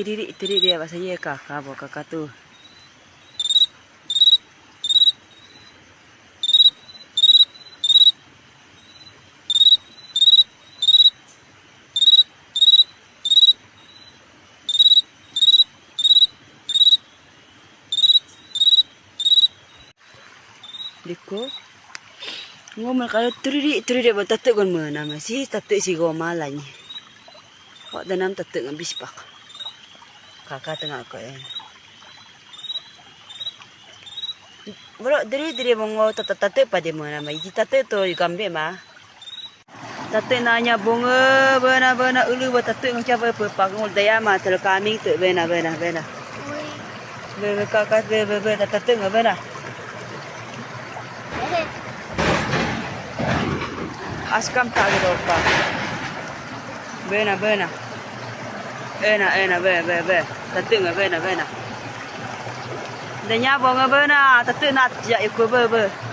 Tiriri tiriri ba saya ka ka bo ka ka tu. Diko ngo ma triri triri ba tate gon ma na ma si tate si go ma la ni. Ho da nam tate ngam bis pak. Kaka tengah ko eh. Bro diri diri bongo tata tate pa de ma na ma iji tate to gambe ma. Tate nanya bunga bena bena ulu ba tate ngam cha ba pa ngul daya ma tel kaming te bena bena bena. Be be kaka be be be tate ngam bena. Askam ta do pa. Bena bena. Ena ena be be be tate ngam bena bena. Danya bonga bena tate na ja iku be be.